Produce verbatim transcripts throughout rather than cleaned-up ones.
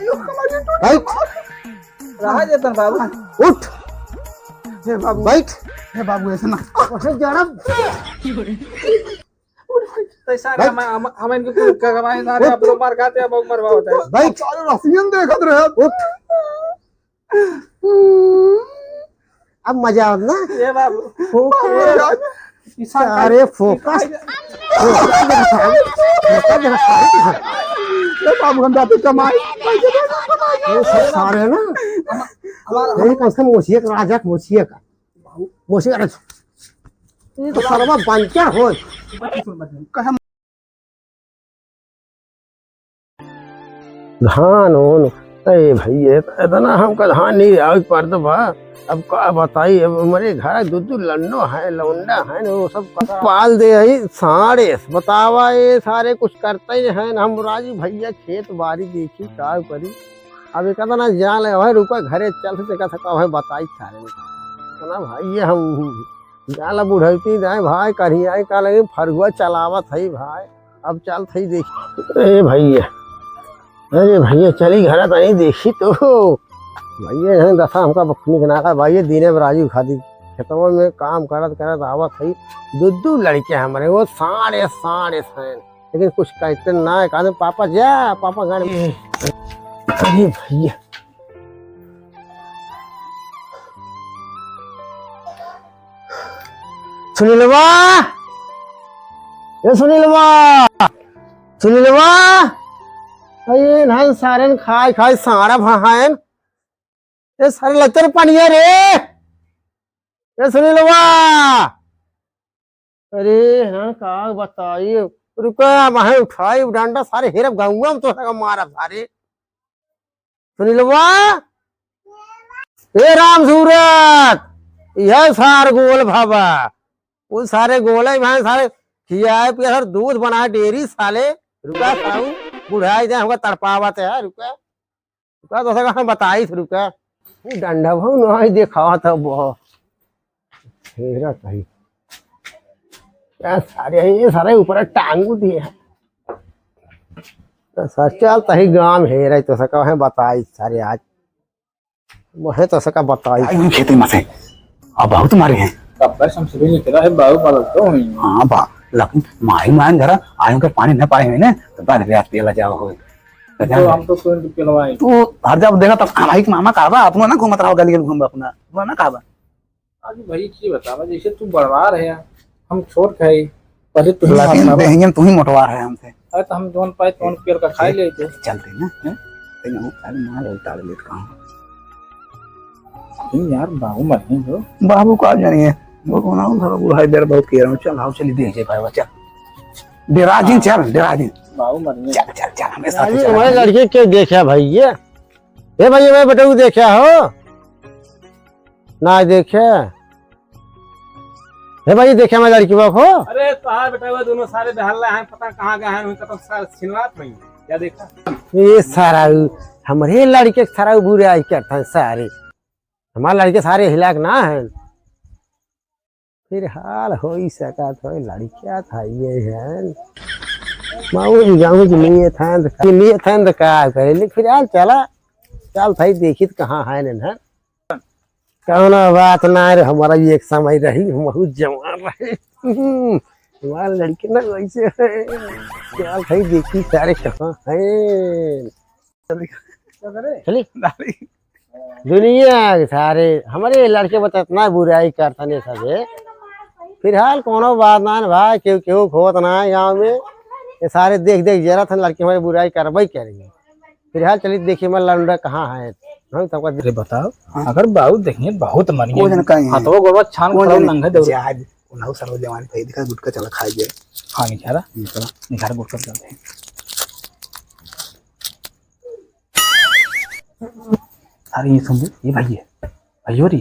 बैठ। रहा जेतन बाबू। उठ। हे बाबू। बैठ। हे बाबू, ऐसे ना। उठे जरा। तो सारे बैठ। हम, हम, हम इनके कुल करवाए सारे, उठ। आप लोग मार खाते हैं, अब मरवा होता है। बैठ। सारे रसियन देखत रहे। उठ। अब मजा आवत ना? ए बाबू। फोकस। अरे फोकस। ए बाबू, हम जाते कमाई। ये सब सारे ना। हमारा ये कम से कम मोचिया का राजा, मोचिया का। मोचिया का राजा। ये तो सरवा बंचा हो। कहे धान ओन, ए भैया, इतना हमका धान नहीं आवे पड़त बा। अब का बताई, अब हमरे घर दू दू लन्नो है, लौंडा है, वो सब का पाल दे है, सारे बतावा, ये सारे कुछ करते ही है। हम राजू भैया खेत बारी देखी, का करी। अब एक ना जान ले, वह रुका घरे चल से, देखा सका, वह बताई सारे में। इतना भाई, ये हम जाला बुढ़ौती जाए भाई, कहीं आए का लगे, फरुआ चलावत है भाई। अब चल थई देखी। ए भैया, अरे भैया, चली घर तनी देखी तो। भैया, यहाँ दशा हमका बखनी के नाका, भैया, दीने में राजू खादी खेतवा में काम करत करत आवत है। दू दू लड़के हमरे, वो सारे, सारे हैं, लेकिन कुछ कहते ना है। कहते, "पापा जा, पापा घर में।" अरे भैया, सुनीलवा, ए सुनीलवा, सुनीलवा, अरे नान सारन खाए खाए सारा भहायन। ए सारे लचर पनिया रे। ए सुनीलवा, अरे हाँ, का बताई, रुका, वहाँ उठाई डंडा, सारे हेरब गौवा में तो लगा मारब सारे। सुनीलवा, ए राम सूरत, यह सार गोल भावा, वो सारे गोले भाई सारे खियाए पिया, सारे दूध बनाए डेयरी साले, रुका खाऊ, बुढ़ाई जाए, हमका तड़पावत है, रुका। रुका, तो सका हम बताई थे, रुका। ये डंडा भाव नहीं देखावा था, बहुत हेरा तही। क्या सारे, ये सारे ऊपर टांगू दिए हैं। तो सर चल तही गांव हेरा, तो सका है बताई सारे आज। वह तो सका बताई। आई हुई खेती में से। अब बहुत मारे हैं। तब बस हम सभी निकला है, बाबू बालक तो हुई। हाँ बा, लेकिन माई मान जरा आयु के पानी न पाए हुए ना, तो बाद में आप पियला जाओ हो। तो हम तो तुरंत पिलवाए। तू हर जब देखा तब हमारी मामा कहबा, अपना ना घूमत रहो गली गली घूमबा अपना, अपना ना कहबा। आज भाई की बतावा, जैसे तू बड़वार है, हम छोट है, पहले तू ही लेकिन मार खावा। देहियन तू ही मोटवार है हमसे। अरे तो हम जोन पाए तोन पेड़ का खाए ले तो। चलते ना, हैं? तेने वो खाली मार उतार लेत कहाँ। नहीं यार, बाबू मर गए हो। बाबू का जानिए, वो कौन है, उधर बूढ़ा इधर बहुत कह रहा हूँ, चल आओ, चलिए देख जाए भाई, चल। डेरा जिन, चल, डेरा जिन। बाबू मर गए। चल, चल, चल, हमें साथ अरे, चल। हमारे लड़के के देखा भाई ये? ए भाई, ए भाई, बेटा, वो देखा हो? ना देखे। हे भाई, देखे मैं लड़की को। अरे, तोहार बेटा, वो दोनों सारे बहल्ला हैं, पता कहाँ गए हैं, उनका तो सारे छिनवात नहीं। क्या देखा? ये सारा, हमरे लड़के के सारा बुराई करता है सारे। हमारे लड़के सारे हिलाक ना हैं। फिलहाल होई सकत होई, लड़किया था ये है। माउज गाउज लिए था, तो का, लिए था, तो का करे? लेकिन फिलहाल चला, चल भाई, देखी तो कहाँ है नन्हर। कौनो बात ना रे, हमारा भी एक समय रही, हम बहुत जवान रहे। हमारे लड़के ना वैसे है। चल भाई, देखी सारे कहाँ है। चली? दुनिया के सारे हमरे लड़के बता इतना बुराई करतने सबे। फिलहाल कोनो बात ना है भाई, केहू, केहू खोत ना है गाँव में। ये सारे देख, देख जरा थन लड़के हमारे बुराई करबे करेंगे। फिलहाल चलित देखिए मैं लौंडा कहाँ है। हम तब अरे बताओ, हाँ। अगर बाबू देखिए बहुत मनिए, वो जन कहीं है। हथवा गोड़वा छान वो खड़ा जन नंगे दौड़। जा, उन्हाऊ सरवा जवान पे दिखा गुटखा चला खाए जाए। हाँ, निकारा। निकारा। निकारा गुटखा चलते हैं। अरे ये सुन, ये भाई है, भाइयों रे,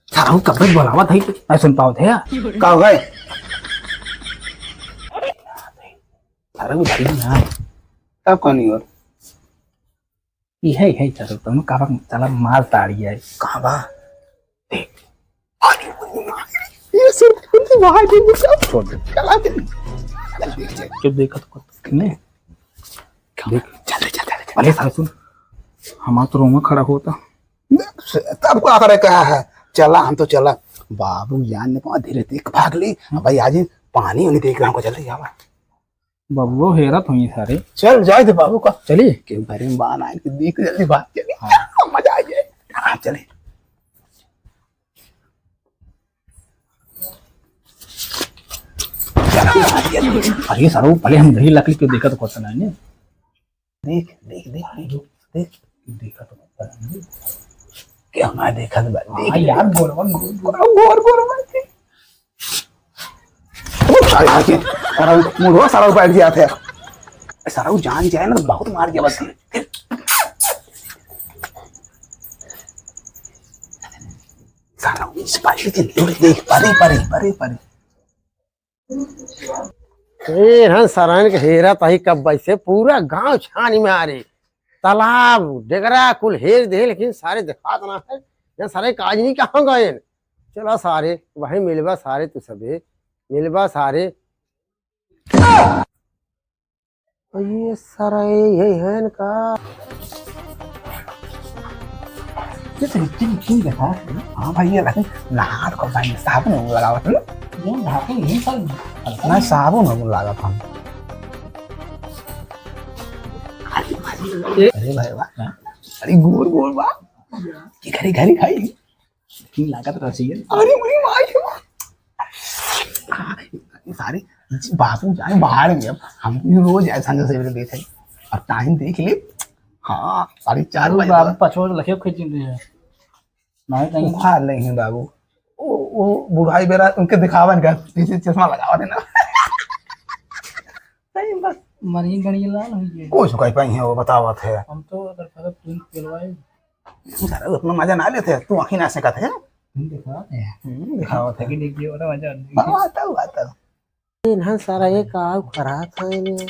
सारा हूँ कब बोलावा था, नहीं सुन पाओ थे यार। का हो गए? सारा वो भाई ना। तब कौन ही और? ये है, ये है, चलो, तुम कहाँ चला माल ताड़ी है। कहाँ बा? देख। ये सिर्फ उनकी वहाँ के लिए सब छोड़ दे। चला दे। चल देख, चल देख। क्यों देखा तो कुछ नहीं। देख। चल, चल, चल, अरे सारे सुन, हमार तो रोमा खड़ा होता। तब का करे कहा है, चला हम तो चला। बाबू जान ने कहा धीरे देख भाग ली। अब भाई आज पानी उन्हें देख रहा हूँ, चले जावा। बबुओ हेरत हुई सारे। चल जाए दे बाबू का। चली। क्यों घरे में बान आए कि देख जल्दी भाग चली। हाँ। मजा आ जाए। हाँ, चले। अरे सारो, पहले हम दही लकड़ी क्यों देखा तो कौन सा नहीं? देख, देख, देख, देख, देख। देखा तो कौन सा नहीं? क्या हमारा देखा तो बात, देख, हाँ देख। यार, गोरवा, गोर, गोर, गोर, गोर, गोर। ओ, सारे आके, सारा मुंडवा सारा बैठ गया था। सारा जान जाए ना, बहुत मार दिया बस। सारा इस पार्टी के दूर देख, परे, परे, परे, परे। ए, हन सराइन के हेरा ताही कब से पूरा गांव छानी में आ रही। तालाब, डेगरा कुल हेर दे, लेकिन सारे दिखात ना है। या सारे काजनी कहाँ गए? चला सारे, वहीं मिलबा सारे तू सबे, मिलबा सारे। ये सारा ये, ये है इनका। ये तो रिक्की, रिक्की देखा। हाँ भाई, ये लगे नहात को भाई साबुन हम लगावत है। ये नहाते नहीं सर। ना साबुन हम लागत हम। अरे भाई वाह। हाँ। अरे गोर गोर वाह। ये घरी घरी खाई। की लागत रसियन। अरे मेरी माई के माँ। आ, सारे बाबू जाए बाहर में, अब हम भी रोज आए संजय से देखे। अब टाइम देख ले। हाँ, साढ़े चार अरे बजे बाबू तक। पछोड़ लखे खींच रहे हैं। नहीं, नहीं। उखाड़ ले हैं बाबू। ओ, ओ बुढ़ाई बेरा उनके दिखावन का, जैसे चश्मा लगावा देना। टाइम बस। मरी गणिया लाल हुई है। कुछ कह पाई है, वो बतावत है। हम तो अगर फरक तुम पेलवाए। सारा अपना मजा ना लेते, तू आँखी ना सेकत है। हम दिखावत है। हम्म, दिखावत है। लेकिन एक ये वाला मजा नहीं। बात है, बात है। इन्हन सारा ये का करा था इन्हें?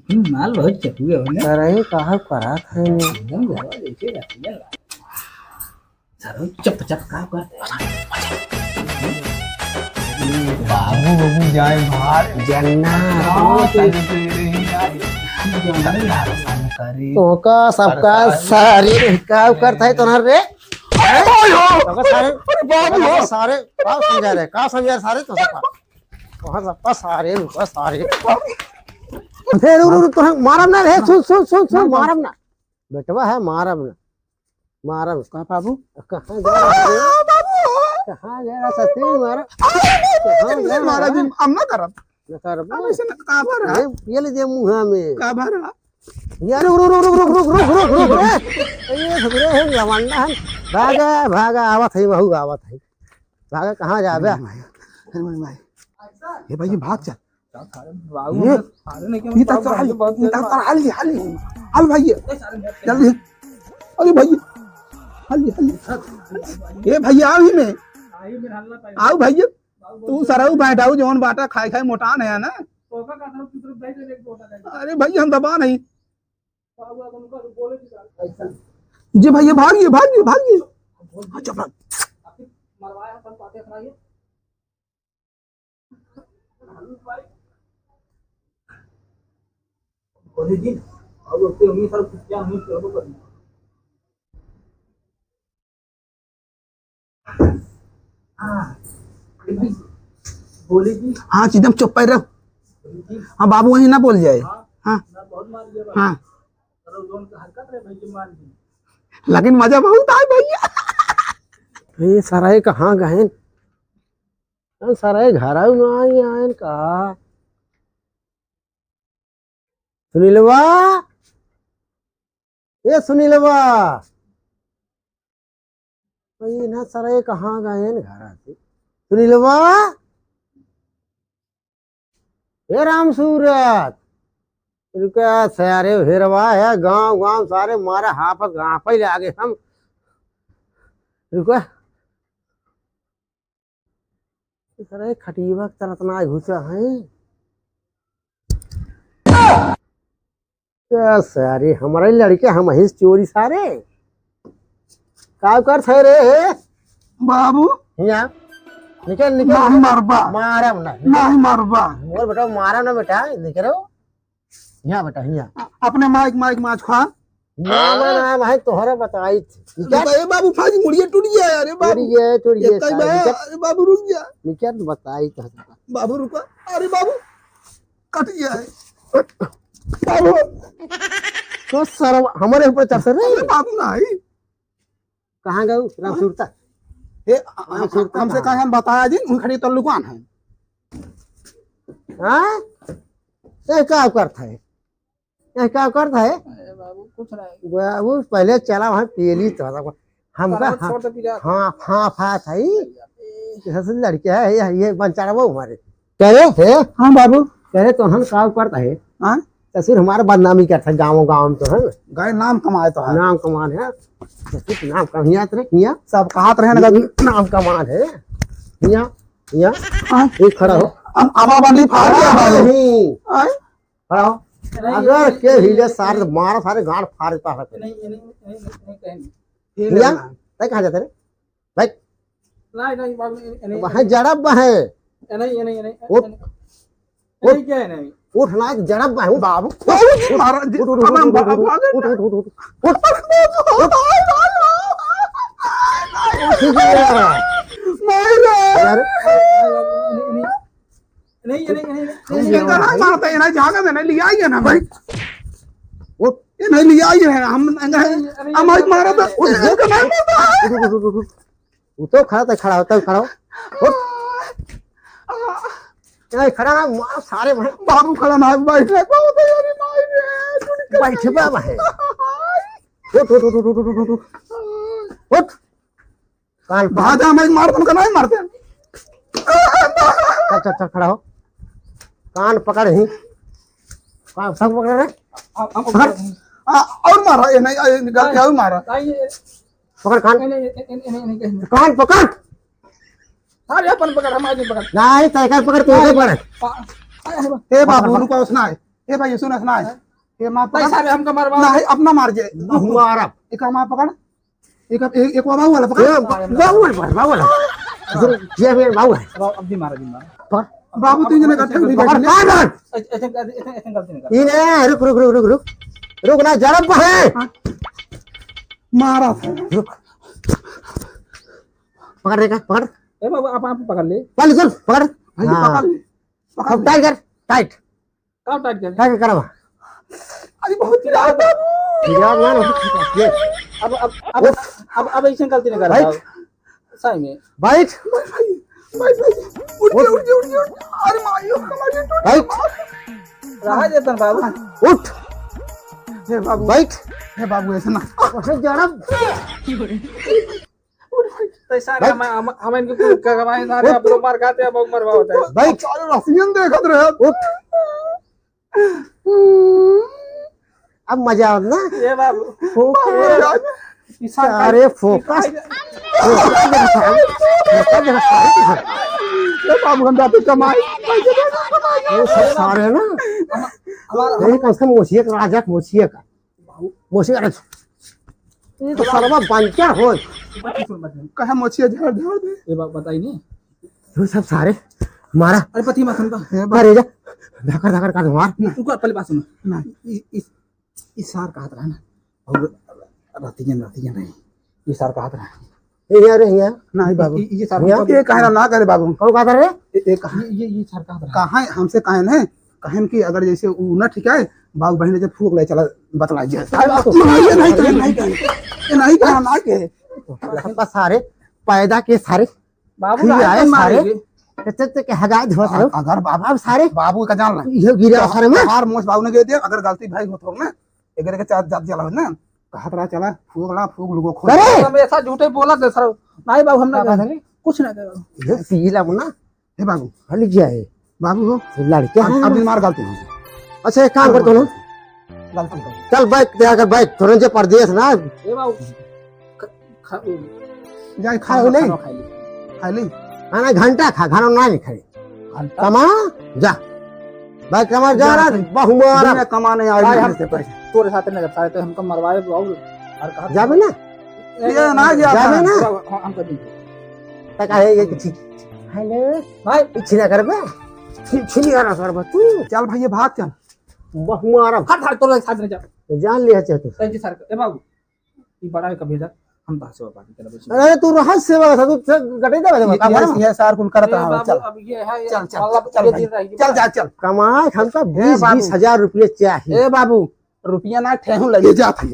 हम्म, माल बहुत चटुए हो ना। सारा ये का करा था इन्हें? एकदम घरवा जैसे रहती है। सारा चप चप का कर। बाबू, बाबू जाए बाहर। जन्ना। हाँ, सही कह रही है। तोहका सबका सारे का करत है तोहर रे? ओए हो! तोहका सारे, अरे बाबू तोहका हो! सारे का समझा रहे? का समझा रहे सारे? तोहका, तोहका सबका सारे, उनका सारे। फिर रुक, रुक, रुक, तोहका मारब ना रे, सुन, सुन, सुन, सुन, मारब ना। बेटवा है, मारब ना। मारब। का बाबू? कहाँ जा रहा है? बाबू! कहाँ जा रहा सती? मारा। अरे, कहाँ जा रहा? महाराज जी, हम ना करब। ना करब। अब ऐसे ना, का भरा? ये, ये ले दे मुँह में। का भरा? यार, रुक, रुक, रुक, रुक। ए, ये सबरे है, लवंडा है। भागा, भागा, आवत है, बहू आवत है। भागा, कहाँ जाबे? अरे भाई, अरे भाई, भाई। ये भाई, ये भाग चल। बाबू, ये, हम सारे नहीं, ये तो बाबू, चल, हम तो बहुत ये तो तेज चल, हाल, हाल, हाल भाई, जल्दी। अरे भाई, हाल, हाल। ये भाई, आओ ही में। आओ भाई, तू सरऊ बैठाऊ जौन बाटा खाए खाए मोटान है ना। अरे भाई, हम दबा नहीं। जी भैया, भागिए, भागिए, भागिए। अच्छा, भाग। हाँ, बोले जी। हाँ, एकदम चुप पे रहो। हाँ, बाबू वहीं ना बोल जाए। हाँ, हाँ। लेकिन मजा बहुत आए भैया। ये सारे कहाँ गए? सारे घर ना आए, आए का? सुनीलवा, ए सुनीलवा, भाई ना सारे कहाँ गए हैं घर आते? सुनीलवा, ए राम सूरत, रुका सारे हेरवा है, गांव गांव सारे मारा हाफत हाफे लागे हम। रुका। सारे खटिया के तरफ ना घुसा है। क्या सारे, हमारे लड़के हम ही चोरी सारे। का कर थे रे? बाबू। हिया। निकल, निकल, नहीं निकल। मरबा। मारम ना। नहीं मरबा। मोर बेटा मारम ना बेटा, निकलो। हियाँ बेटा, हियाँ। अपने माइक, माइक माछ खा। ना, ना, ना, भाई, तोहरा बताई थी। निकल। ए बाबू, फाजी मुड़िया टूट गया यार, ए बाबू। टूट गया, टूट गया, ये कई सारे बा-, निकल। अरे बाबू, रुक जा। निकल, बताई तो। बाबू, रुका। अरे बाबू, कट गया है। बाबू। तो सर, हमारे ऊपर चढ़ रे। अरे बाबू, नहीं। कहाँ गऊ राम सुरता? ए, राम सुरता हमसे कहाँ? कहे हम बताया जी, उन खड़ी तो लुकान है। हाँ? ए, का करता है? ए, का करता है? अरे बाबू, कुछ नहीं। बाबू, पहले चला वहाँ पियली तो था। हमका, हाँ, छोड़ दे, पी जा। हाँ, हाँ, हाँ, था ही। ए। जैसे लड़के है, ये, ये बंचारा वो हमारे। कह रहे? हे? हाँ बाबू। कह रहे तो हम का करता है? हाँ? ससुर हमारा बदनामी करता है गाँव, गाँव में तो है। गए नाम कमाए तो है। नाम कमान है। ससुर नाम कम हिया तेरे, हिया। सब कहात रहे ना। नाम कमान है। हिया, हिया। हाँ। एक खड़ा हो। हम आवा बंदी फाड़ दिया भाई। नहीं। आए? खड़ा हो। नहीं, अगर नहीं, के नहीं, हिले नहीं, सारे नहीं। मारा सारे गांड फाड़ देता है। नहीं, नहीं, नहीं, नहीं, नहीं, कहीं नहीं। हिया? तय कहाँ जाते रे? बैठ। नहीं, नहीं, बाबू, ये, ये नहीं, वहाँ जड़ब है। ये नहीं, ये नहीं, ये नहीं, उठ। ये नहीं। उठ। ये नहीं, क्या है नहीं? उठ ना, जड़ब है, उठ। बाबू, उठ, बाबू जी, उठ, मारा जी, उठ, उठ, उठ, हम उठ, बाबू उठ, आ गए। उठ, उठ, उठ, उठ, उठ। ठीक है। नहीं रे। यार। नहीं, नहीं, नहीं, नहीं, नहीं, नहीं, इनका ना मारता है, इन्हें जाने देना, लिया ही है ना भाई। उठ। ये नहीं लिया ही है, हम, हम, अरे, हम आज मारा था, उठ, उठ, उठ, उठ, उठ। वो तो खड़ा था, खड़ा होता, खड़ा हो। उठ। ए, खड़ा ना, मार सारे भाई। बाबू खड़ा ना, भाई, भाई, बहुत है, अरे, भाई रे, टूट गया। बैठे बाबा है। उठ, उठ, उठ। उठ। कान पकड़। भाजा, मैं मार तुमको नहीं मारते। चल, चल, चल, खड़ा हो। कान पकड़ ही। कान सब पकड़ रे। अब, अब, पकड़। आ, और मारा, ये नहीं, ये गलती और मारा। नहीं, ये पकड़ कान। नहीं, नहीं, ये, ये, ये, नहीं, नहीं, नहीं। कान पकड़। अरे अपन पकड़, हम आज पकड़। नहीं, तय कर पकड़, तू नहीं, पकड़। पा-, अरे, अरे, ए बाबू, पकड़। रुको, सुना है। ए भाई, सुना, सुना है। हाँ? ये माँ भाई पकड़। साहब, हमका मारवा। नहीं, अपना मार जे। मारा। एक माँ पकड़। एक, एक, एक बाबू वाला पकड़। ए, बा-, बाबू वाला, बाबू वाला। ये भी बाबू है। अब, अब भी मारा, भी मारा। पकड़। बाबू तीन जने इकट्ठे उठी पकड़, बैठे। पकड़, पकड़। ऐसे, ऐसे, ऐसे, ऐसे गलती नहीं कर। ये नहीं, रुक, रुक, रुक, रुक, रुक। रुक ना, जरा है। हाँ। मारा था। रुक। पकड़ रे का, पकड़। ए बाबू, आप, आप पकड़ ले। पकड़, रुक, पकड़। हाँ जी, हाँ। पकड़ ले। पकड़ अब ले। टाइट कर, टाइट। का टाइट करे? टाइट करवा। अरे बहुत यार बाबू। यार, यार, ये। अब, अब, अब, उठ। अब, अब ऐसे गलती नहीं कर बैठ। सही में। बैठ। बैठ, बैठ, बैठ। उठ उठ। जा, उठ जा, उठ जा, उठ जा। अरे माई, ओ, हमारे टूट बैठ। रहा जेतन बाबू। उठ। हे बाबू। बैठ। हे बाबू, ऐसे ना। अरे जरा। तो सारे बैठ। हम, हम, हम इनके कुल करवाए सारे, बैठ। आप लोग मार खाते हैं, हम लोग मरवा होता है। बैठ। सारे रसियन देखत रहे। उठ। अब मजा आवत ना? ए बाबू। फोकस। बाबू, सारे फोकस। फोकस जरा सारे, फोकस जरा सारे। ए बाबू, हम जाते कमाई। ये सब सारे ना। हमारा यही कम से कम मोचिया का, राजा का मोचिया का। बाबू। मोचिया का। ये तो सरवा बंचर हो। कहे मोचिया झाड़ झाड़ दे। ये बात बताई नहीं। ये सब सारे मारा। अरे पति माथन का। हे बा- अरे जा, धाकर धाकर काट मार। ना। रुको, पहले बात सुनो। ना। इ-, इस, इस सार कहत रहा ना, और राती जन, राती जन रही। ये सार कहत रहा। ए, हिया रे, हिया। नहीं बाबू। ये, ये सार हिया? हमको ये कहना ना करे बाबू। कौन कहत रहे? ये, ये कहा। ये, ये, ये सार कहत रहा। कहा है, हमसे कहे नहीं, कहन कि अगर जैसे ऊ ना ठीक है, बाबू बहन जब फूक ले चला, बतला जे। नहीं, ये नहीं कहे, नहीं कहे। ये नहीं कहे, ना कहे। तो सारे पैदा के सारे बाबू, फिर ना आए कहे सारे, मारेंगे। ते, ते, ते के हगाए धोत रहो। अगर बाबू, अब सारे बाबू का जान ले। ये गिरा तो सारे में। हार मोच बाबू ने दे दिया, अगर गलती भाई होत हो ना, एकरे के चार जात जला हो ना, कहत रहा चला, फूक ला, फूक लुगो खोल। अरे! हम ऐसा झूठे बोला दे सर। नहीं बाबू, हम ना का बात कहे। है? कुछ ना कहे बाबू। ये पीला मुन्ना। हे बाबू। हल गया है। बाबू हो। लड़के अब, हैं। अब बीमार गलती हो। अच्छा, एक काम कर तू ना। गलती हो। चल बैठ, दे अगर बैठ, तुरंत जे परदेस ना। ए बाबू, ख-, खा, जाए खाए हो नहीं? खाना खा ले। खा ले। खाना घंटा खा, खाना ना नहीं खाए। घंटा? कमा, जा। भाई कमा जा जा रहा, भाई। बहु मारा। बिना कमाने आए भाई, नहीं हम से पैसे। तोरे साथ नहीं रहता है, तो हमको मरवाए और, और कहा जाबे ना? ये ना गया जाबे था। ना? हम, हम कर देंगे। तक आए ये कि ठीक। हेलो। भाई। इच्छी ना करबे? छी-, छी ना करबे तू। चल भाई, ये भाग चल। बहु मारब। हट, हट, तोरा साथ नहीं जा। जान लिया चाहे तू। सर जी, सर, ए बाबू, ई बड़ा है कभी जा, हम तो सेवा पानी करब। अरे तू रहा सेवा था, तू से गटे दे, ये, ये, ये सार कुल करत ए रहा, बाबू, चल। अब ये है, ये चल, चल, मतलब चल ये भाई। दिन रही। चल जा, चल। कमाए हम तो ए बीस, बाबू। बीस हजार रुपये चाहिए। ए बाबू, रुपया ना ठेहू लगे। ये जात है।